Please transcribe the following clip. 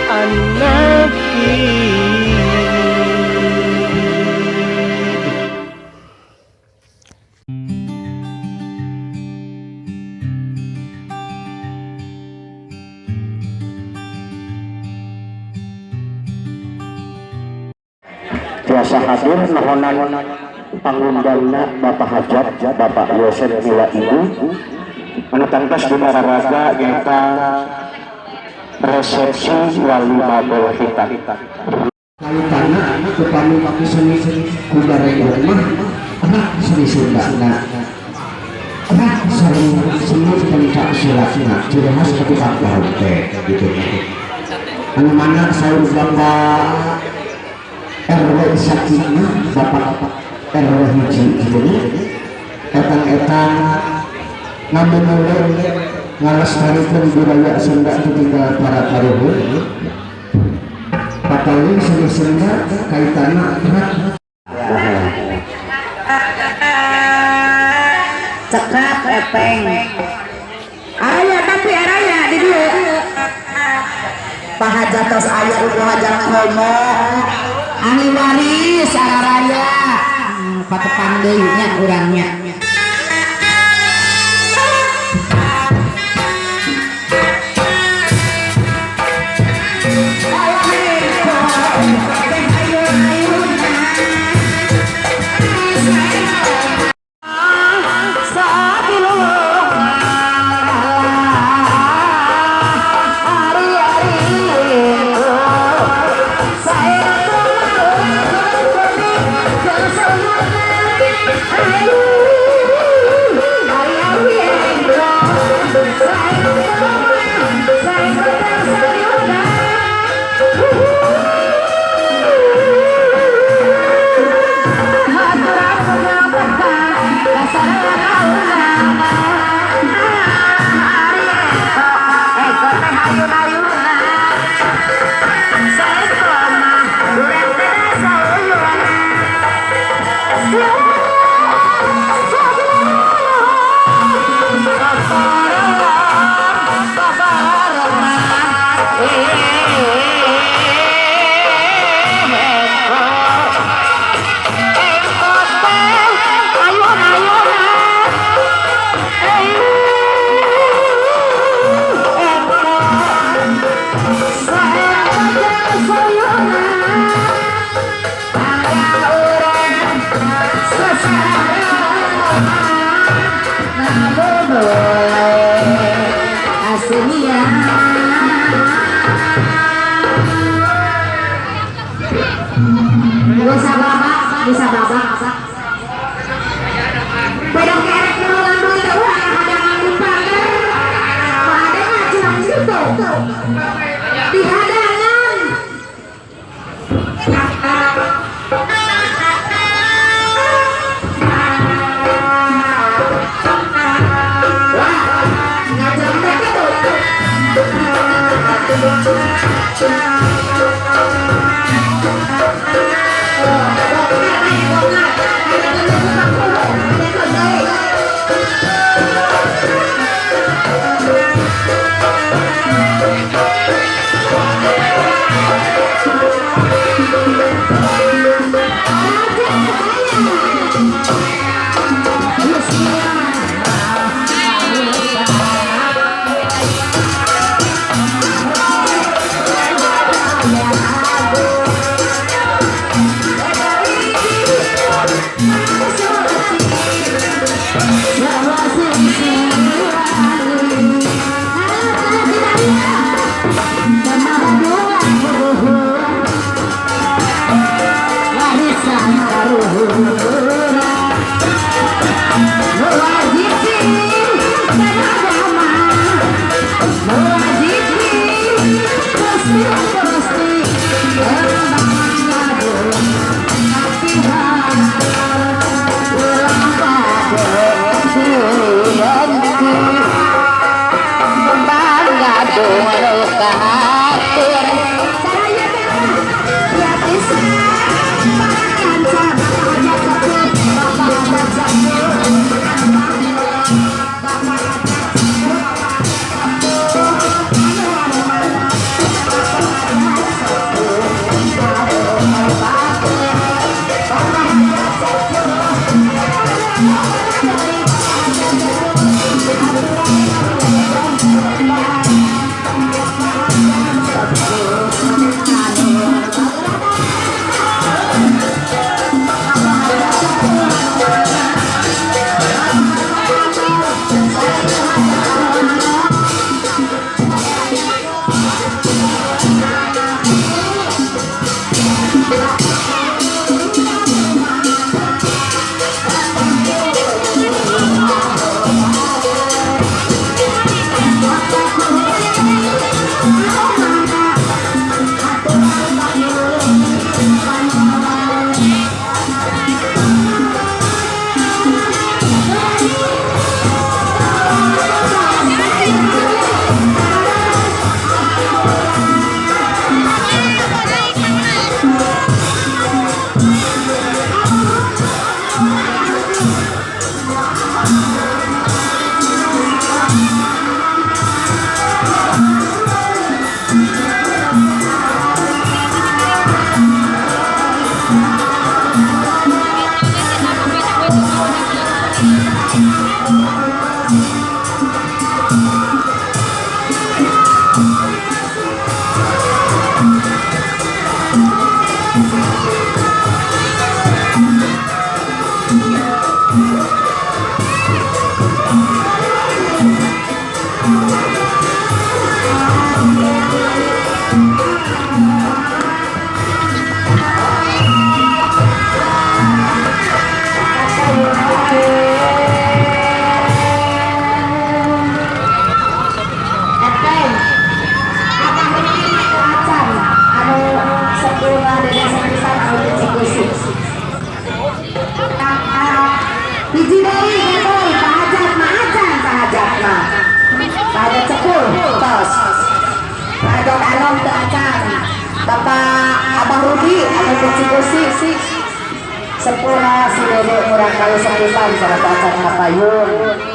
An-Nasyid. Tiasa hadir nohonan pangundangna Bapak Hajat, Bapak Yosef Mila Ibu anu tangtos dina raraga nyaeta resepsi walimatul khitan. Kaitanna upami seni kuda renggong mah erat seni Sunda, erat seni seni pencak silatna, ciri khas ketika barong teh gitu. Anu mana saur Bapak RW Sakina, Bapak RW hiji gitu nya, etang-etang ngamumule ngalestarikeun budaya Sunda ketika para karuhun. Patali seni Sunda kaitanna erat. Cekap epeng araya, tapi araya di dieu pahajatos aya ulah hajat komo ahli waris araraya, patepang deui nya urangnya. Bisa babak, bisa babak. Pedang kerek nulungan duit urang hadangan di pagar. Pahadangan curang situ. Di hadangan. Wah, ngajak mereka tuh. Eteng, abah ini acan anu sekolah dede sepisan anu di Cikusi. Hiji deui getoy Pak Hajat mah acan, Pak Hajat mah. Pak Hajat cekul tos. Pak Hajat anom teu acan. Bapak Abah Rudi anu di Cikusi. Sepura si dede murang kali sepisan sama acan kapayun.